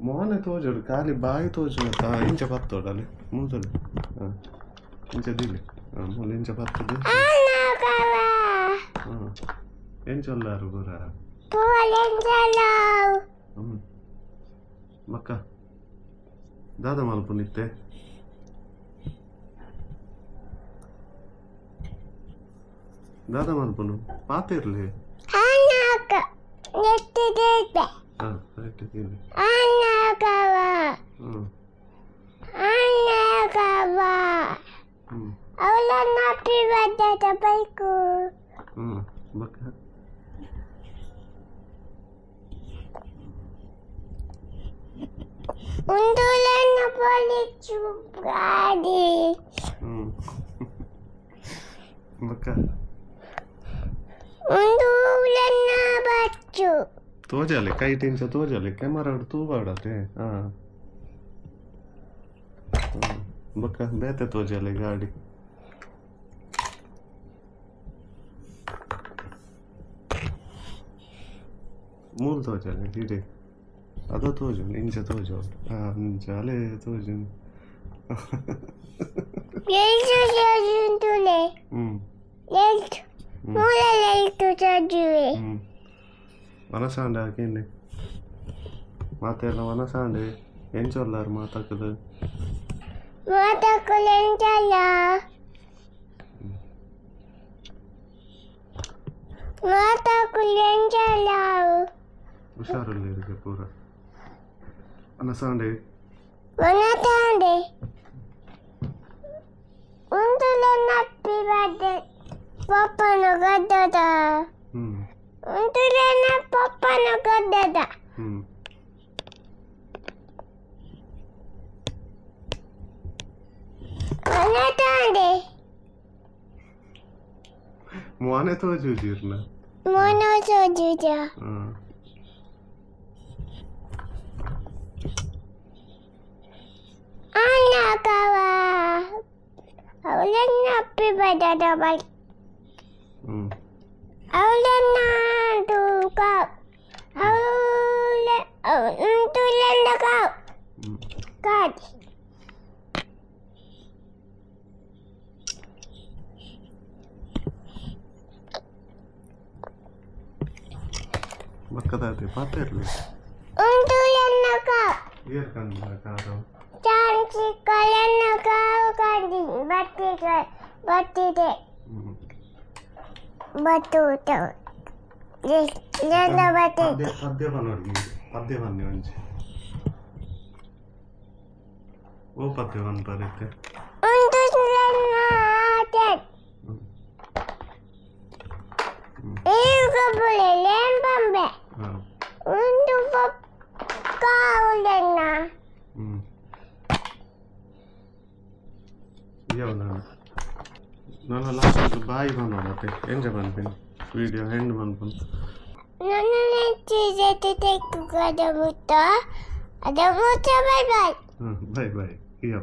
ಮೋನೆ ತೋಜೋಡು ಖಾಲಿ ಬಾಯಿ ತೋಜುನತ್ತ ಇಂಚ ಪತ್ತೋಡಲೆ ಮುಂದೋಡು ಇಂಚ ದಿಲೆ ಮೂಲ ಇಂಚ ಪತ್ತದು ಎಂಚೊಲ್ಲಾರು ಪೂರ ಮಕ್ಕ ದಾದ ಮಲ್ಪುನಿತ್ತೆ ದಾದ ಮಲ್ಪುನು ಪಾತಿರ್ಲಿ ತೋಜಾಲೆ ಕೈಟ್ ಇಂಚ ತೋಜಾಲೆ ಕ್ಯಾಮರಾ ತೂವಾಡತೆ ಬೊಕ್ಕ ಬೇತೆ ತೋಜಾಲೆ ಗಾಡಿ ಮೂಲ ತೋಜಾಲೆ ಹಿಡೆ ಅದ ತೋಜುಂಡು ಇಂಚ ತೋಜೋಡು ಇಂಚ ಅಲೆ ತೋಜುಂಡು ವನಸಾಂಡೆ ಹಾಕಿನ್ನೆ ಮಾತೆಲ್ಲ ವನಸಾಂಡೆ ಎಂಚೊಲ್ಲಾರು ಮಾತಾಕದು ಮಾತಾಕಲು ಎಂಚಲ್ಲ ಮಾತಾಕಲು ಎಂಚಲ್ಲ ಹುಷಾರಲ್ಲ ಇರಿಗೆ ಪೂರ ವನಸಾಂಡೆ ವನಸಾಂಡೆ ಒಂದು ನಪ್ಪಿ ಬದ್ದೆ ಪಪ್ಪನ ಗದ್ದದ ಉಂಟುಲೇನ ಪಪ್ಪನ ಗದ್ದದ ವನಸಾಂಡೆ ಮೋನೆ ತೋಜುಜಿರ್ನ ಮೋನೆ ತೋಜುಜ ಅಣ್ಣಕವ ಅವಳನ್ನ ಅಪ್ಪಿ ಬದದ ಬೈ ಅವಳನ್ನ ತೂಕ ಅವಳ ತುಲನ್ನ ಕಾವ್ ಕಾಡಿ ಬಕ್ಕದಾತೆ ಪಾತೆರ್ಲಿ ಉಂಟುಲನ್ನ ಕಾವ್ ಏರ್ ಕಂದ ಕಾವ್ ಚಾಂಚಿ ಕಲನ್ನ ಕಾವ್ ಕಾಡಿ ಬತ್ತಿಗೆ ಬತ್ತಿದೆ ಬತ್ತೂತ ಲೇನ ಬತ್ತಿ ಪದ್ಯ ಬನ್ನೋಡಿ ಪದ್ಯ ಬನ್ನಿ ಒಂಜಿ ಓ ಪದ್ಯ ಬನ್ ಬರುತ್ತೆ ಉಂಟುಲನ್ನ ಆತೆ ಉಂಡು ಕಾವುಲೆನ್ನ ನನ್ನ ಲಾಸ್ಟ್ ಬಾಯಿ ಬಂದೋಡತ್ತೆ ಎಂಜ ಬಂದ್ಪಿನಿ ವಿಡಿಯೋ ಹೆಂಡ್ ಬಂದ್ಪುನ್ ನನ್ನ ಅದ ಮುತ್ತ ಬಾಯ್ ಬಾಯ್ ಬಾಯ್ ಬಾಯ್ ಇಯೋ.